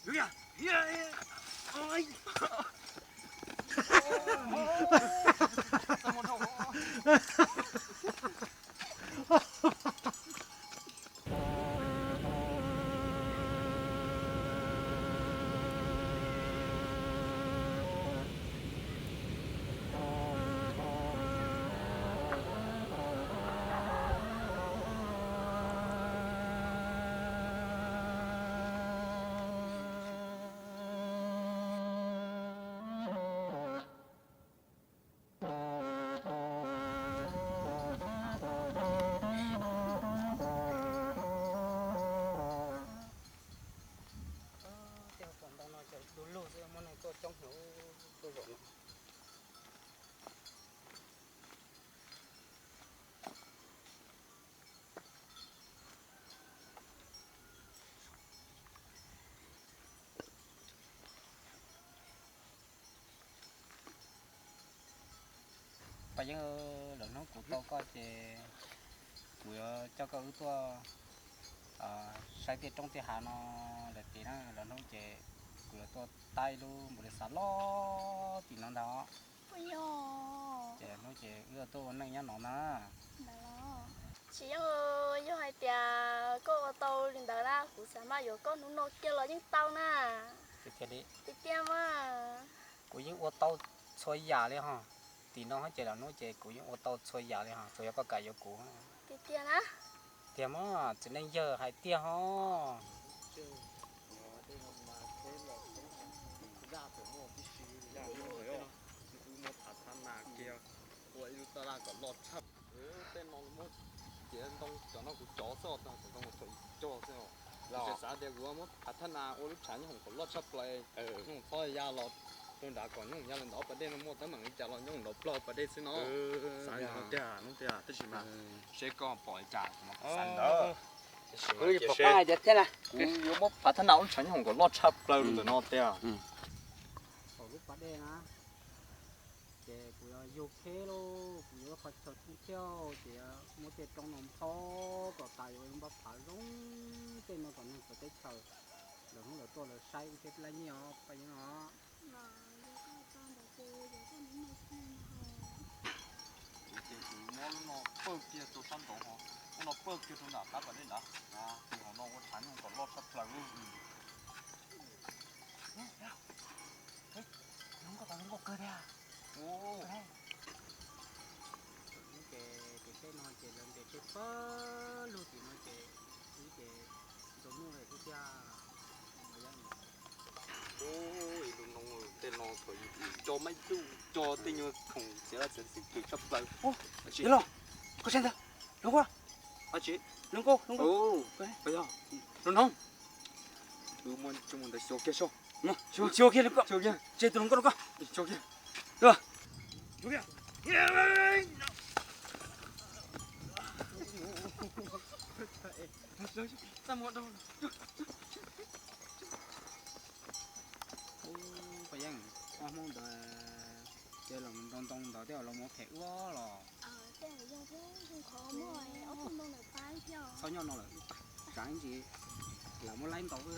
Tej hauv paus ntoo no cas du lug xwb, muaj neeg tuaj coob heev tuaj zaum no. Paj Yeeb, lwm hnub kuv tau koj ces kuv yuav coj koj wb tuaj saib tej roob tej hav no lawm tid na. Lwm hnub ces kuv yuav tuaj taij lub npaum li xav loj tim no ntag. Ces hnub ces wb tuaj ua neej nyob no na. Tsis Yeeb, yog hais tias koj ua tau li ntawd na, kuv xav maj yuav koj hnub no kiag los yeej tau na. Tiag tiag mas. Kuv yeej ua tau txhua yam li ho. Tim no ces lwm hnub ces kuv yeej ua tau txhua yam li ho, tsuas yog koj kam yuav kuv. Tiag tiag na. Tiag mas, txiv neej yawg hais tiag ho. Wb muab phav thab nas kiag ua ib lub taj laj kom loj tshaj. Tej no muab ciav ntoo cov no kuv cov xwb os, cov ntoo thaum ub cog xwb os. Ces xav tias kuv muab phav thab nas ua lub tshav nyob hoom kom loj tshaj plaws, nyob hoom txhob ya los rau nrad kom nyob hoom ya los ntawm pas dej no muaj teeb meem li cas los nyob hoom nrad plaub pas dej xwb no. Xav li no tiag, tab sis mas seb koj pom li cas kuv mam xav ntawd. Kuv yuav muab phav thab nas ua lub tshav nyob hoom kom loj tshaj plaws rau ntawm no tiag. Saum lub pas dej na, ces kuv yuav yug kheb lauj, kuv yuav lub qhov chaw thoob thiab ces muab tej roob no nphob kom tas yuav lub npab phav zoo tej no kom neeg txawv teb chaws lawv hnub lawv tuaj lawv saib wb thiab laib nyiaj os Paj Yeeb os. Kuv ces kuv muab lub no pawg kiag rau sab nraud ho, lub no pawg kiag rau nram qab pas dej nrad, ces hauv no ua tshav nyob kom loj tshaj plaws. Lub nkauj tas lub nkauj kawg thiab. Ces tej no ces lawv ntes tej pawg lug tim no ces ib ces nrau nuj lawm xwb tiag. Ib lub no tej no thaum yus co mab ib tug co tej nyuag khoom txiav laj txiav xwm twm tshaj plaws. Los koj saib ntag, lub nkauj, lub nkauj, lub nkauj, lub no, wb muab coj mus ntawd xyuas kiag so, xyuas kiag, tseg tus hluas nkauj no koj, xyuas kiag. Paj Yeeb, ob hmoob ntawd ces los ntoo ntoo ntawd thiab los muab phem ua los. Txhob nyob no lawm, tsam ib ntsis lam muab laib ntaus wb.